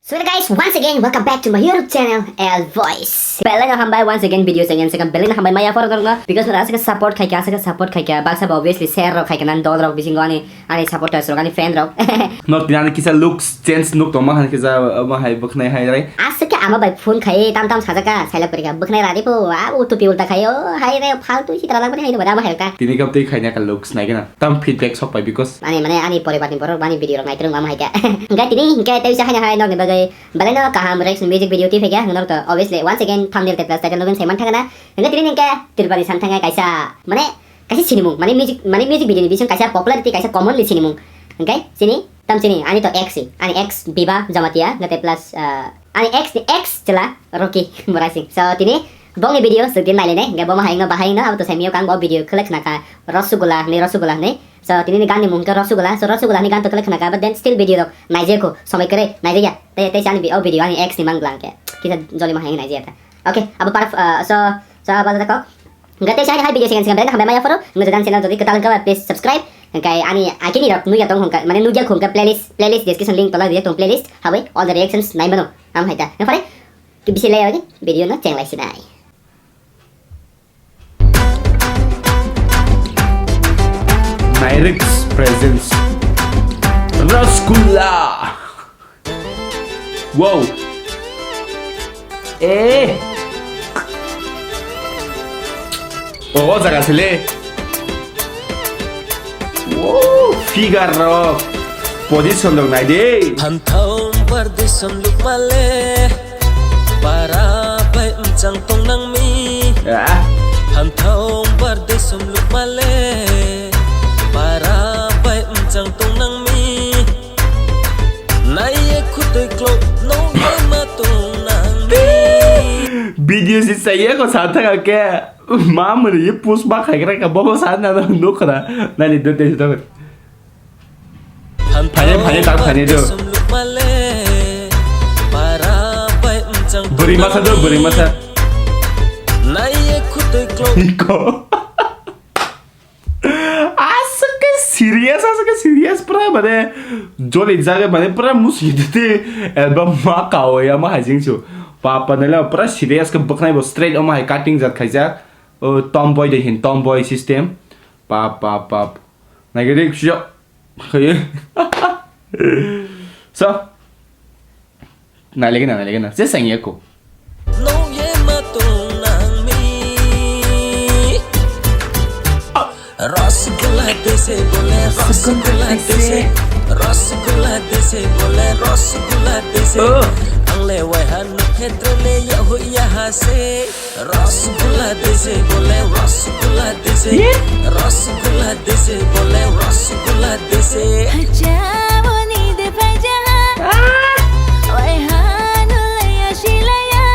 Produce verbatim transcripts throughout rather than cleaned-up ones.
So guys, once again, welcome back to my YouTube channel, L Voice. Belai no hambai once again video channel second belai no hambai maya phoro dorno because mara asake support khaika, asake support khaika, baksa ba obviously share rok khaika nan dol rok bisingo ani, ani supporters rok, ani fan rok. Nok tinani kisa looks change nuk tongma han kisa ma hai bwkhnai hai rai. Asake ama bai phone khai tam tam sajaka, sailak porika bwkhnai radi po, a utu pi ulta khai o, hai re faltu chitra lang bani hai do bada ma hai ka. Tini kam tei khaina ka looks nai gana. Tam feedback sok pai because Ani mane ani poribar ni borok bani video rok nai tung ama hai ka. Hingke tini hingke tei sa hai hai nok ni bagwi belai no kaham reaction music video twi phaikha, norok to obviously once again thumbnail tei plus title logi sai man thangna. Hingke tini hingke Tripura ni sang thangkha kaisa, mane, kaisa sinimung, mane music, mane music video ni bising kaisa popularity, kaisa commonly sinimung. Hingke sini, tam sini, ani to ex si, ani ex Biba Jamatia, hingke tei plus, ah, ani ex ni ex chela Rocky Murasing. So tini bongni video swk din nailene, hingke bo ma hai no bahai no, abo to sai mio kang bo video khwlai khna kha Rosgula ni, Rosgula ni. So tini ni gan ni mung khe Rosgula, so Rosgula ni gan to khwlai khna kha, but then still video rok naijeko, somoi kwrwi naijaya, tei, tei ani bi-, o video ani ex ni mang blang khe, kisa joli ma hai naijaya ta. Okay, abo par, uh, so, so abo jata kok. Hingke tei sa hai video second second belai no hambai maya phoro, hingke jodi ani channel jodi kwtal wngkha ba please subscribe. Hingke ani akini rok nugya tong hongka, mane nugya khungka playlist, playlist description link tola rijak tong playlist, habai all the reactions nai mano, am hai ta. Hingke pore, kibisi lai agi video no cheng lai sinai. Nyrix presents Rasgulla. Wow. Eh. Oh, jaga sele. Wow, figure rok. Position rok nai de. Phanthau bar disom lukmale. Para bai mchang tong nang mi. Ah. Phanthau bar disom lukmale. Para bai mchang tong nang mi. Naiye khutui klok nong ma tong nang mi. Video si saya ko sa thang ke. Ma mri post ba khai kra ka bobo sa na nukra. Nani dute dute. Phane, phane, tak phane do. Bwrwi masa do, bwrwi masa. Iko. Aswk khe serious, aswk khe serious, pura mane joli jaga mane pura musi dite album ma kawi ama hajing chu. Papa nela pura serious khe bwkhnai bo straight ama hai cutting jat khaijak. O tomboy de hin, tomboy system. Pap, pap, pap. Naigede khuyo. Khuyo. So. Nailege na, nailege na. Je sengye ko. Nong ye ma tong nang mi. Rasgulla dese bole, rasgulla dese. Rasgulla dese bole, rasgulla dese. Oh. Ang le wai han khetre le ya hu ya ha se. Rasgulla dese bole, rasgulla dese. Ye? Rasgulla dese bole, rasgulla dese. Hajaboni de paja. Ah! Wai hanu laya shilaya.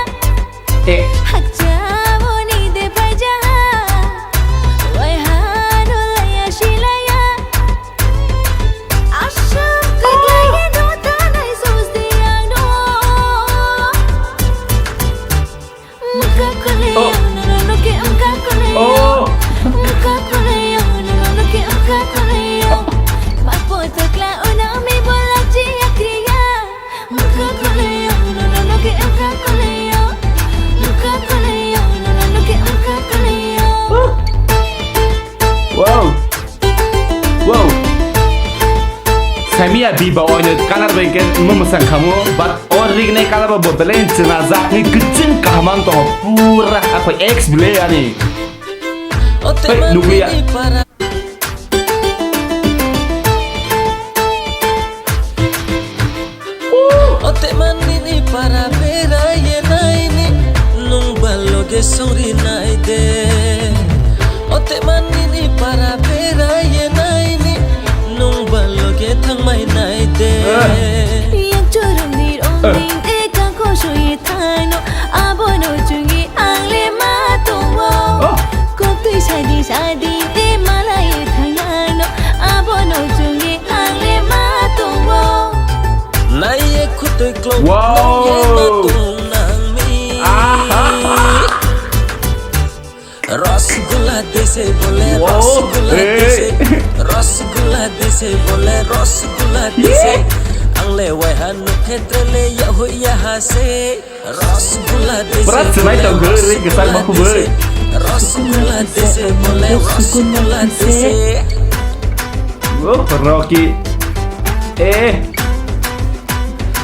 Eh. Hajaboni de paja. Wai hanu laya shilaya. Ashok laya no tanai sos de ano. Oh. Oh. Wow. Wow. Samia biba oino color bai ke mo mwsang khamu, but o rignai color bo belai chwna jak ni kwchwng kaham ang tongo, pura akhoi ex bile ani. Hey, nukliya. Ote manini para bera ye naini, nung baloge songri nai de. Ote manini para bera ye naini, nung baloge thangmai nai de. Eh. Yang chorong ni rong Eh. Ni de ka ko soi thano, abono chungi ang le ma tongo. Oh. Kok tui sadi sadi de malai thangyano, abono chungi ang le ma tongo. Naiye khutui klok Wow. Naiye ma tong nang mi. Aha. Rasgulla dese bole, Wow. Rasgulla Hey. Dese, Rasgulla dese bole, Rasgulla dese. Yeah. Ang le waiha nuk khe tre le yahui yaha se. Rasgulla dese, pura chwlai tong khe, ri kwchak ma khubui. Rasgulla dese, bole rasgulla dese. Oh, Rocky. Eh.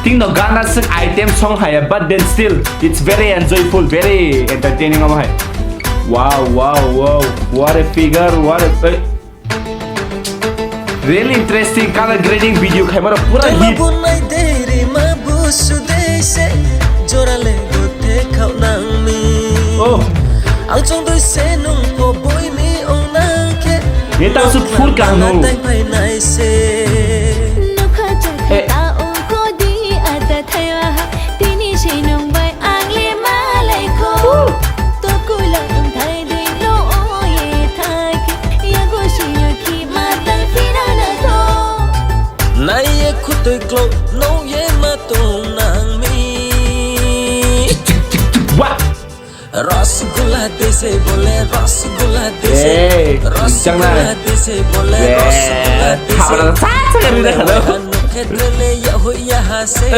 Ting no gana sing item song haya, but then still, it's very enjoyful, very entertaining amo hai. Wow, wow, wow. What a figure, what a, eh. Really interesting color grading video khaimaro pura hit. Bunai deri ma busu dei se, jora le gothe khau nang mi. Oh. Ang chong doi se nung po boi mi ong nang khe. Ye ta su phur kang no. Tai phai nai se. Nokha chakha ta ong ko di ata thaiwa ha, tini se nung bai ang le malai ko. To kulang thai dei no o ye thai ke, ya go shi ya ki ma tai phina na to. Nai ye khutoi klo, no ye ma tong nang mi. Wah. Rasgulla dese bole, rasgulla dese. Hey, rasgulla dese bole, rasgulla dese. Khabra sa sa kari na khalo. Anu khetre le yahui yaha se.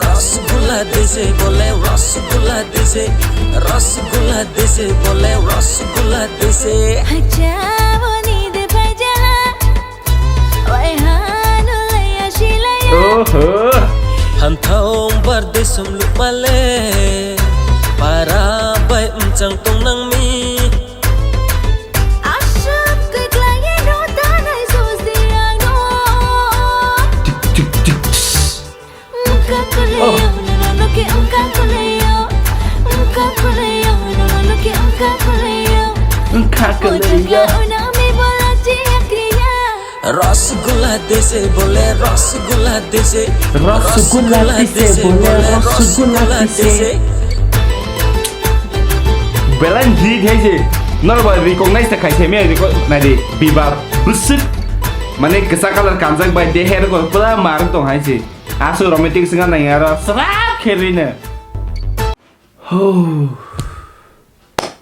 Rasgulla dese bole, rasgulla dese, rasgulla dese bole, rasgulla dese. Hacha boni de paja, wai hanu laya shilaya. Oho. Hanthong bar desum lupale, para bai mchang tong nang mi. Ashok ke klaya no tanai sos diya no. Tik, tik, tik. Wngkha kwlwi ya. Rasgulla dese bole, rasgulla dese. Rasgulla dese bole, rasgulla dese. Belai hit hai se. Norok bai recognize ta khai se me record nai di. Biba bwswk. Mane kwchak colour kanjak bai de hair ko pura mar tong hai se. Aswk romantic swngna nai aro srap khe rino. Ho.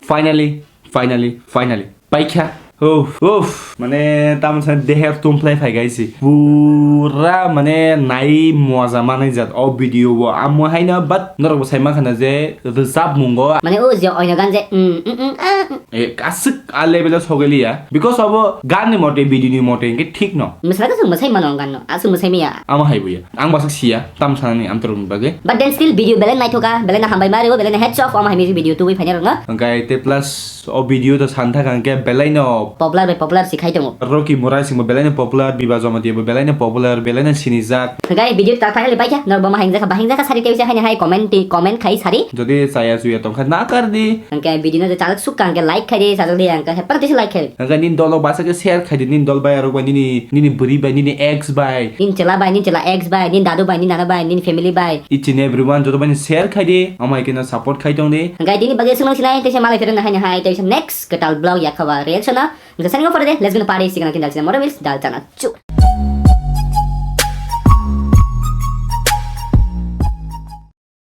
Finally, finally, finally. Paikha. Uff, uff. Mane, tamsa deher tum play phai gaisi. Pura, mane, nai moja manai jat o video o. Amo haino, but norok bo sai mankha na je rwchap mungo. Mane, o je oino gan je, mm, mm, mm, ah, mm. E, aswk a level o sogeliya. Because obo gan ni mote, video ni mote, hingke thik no. Mwsai khe chwng mwsai mano gan no. Aswk mwsai maya. Amo hai buya. Ang bwswk siya, tam sanani amtorokni bagwi. But then still video belai naithoka, belai no hambai ma rwo, belai no hats off, omo hai video tubui phainai rokno. Hwnkhe te plus o video to san thaka hwnkhe belai no popular bai popular si khai tongo. Rocky Morai singbo belai no popular, Biba Jamatia bo belai no popular, belai no sinijak. Hwnkhe video ta finally baikha, norok bo ma hingjaka, ba hingjaka sari tei bisa haini hai comment ti, comment khai sari. Jodi chaya chuya tongkha na kardi. Hwnkhe video no je chajak sukha hwnkhe like khai di, chajak liya hwnkhe hepang tisi like khai. Hwnkhe nini dolo bwswk khe share khai di, nini dol bai rok bai, nini, nini bwrwi bai, nini ex bai. Nini chwla bai, nini chwla ex bai, nini dadu bai, nini nana bai, nini family bai. Each and everyone joto bai ni share khai di, amai khe no support khai tong di. Hwnkhe tini bagwi swngno sinai, teisa malai phirwng no haini hai, teisa next kwtal vlog yakha ba reaction no. Hwnkhe signing off for the day, let's go party, sikana tin dal china, more meals, dal chana chu.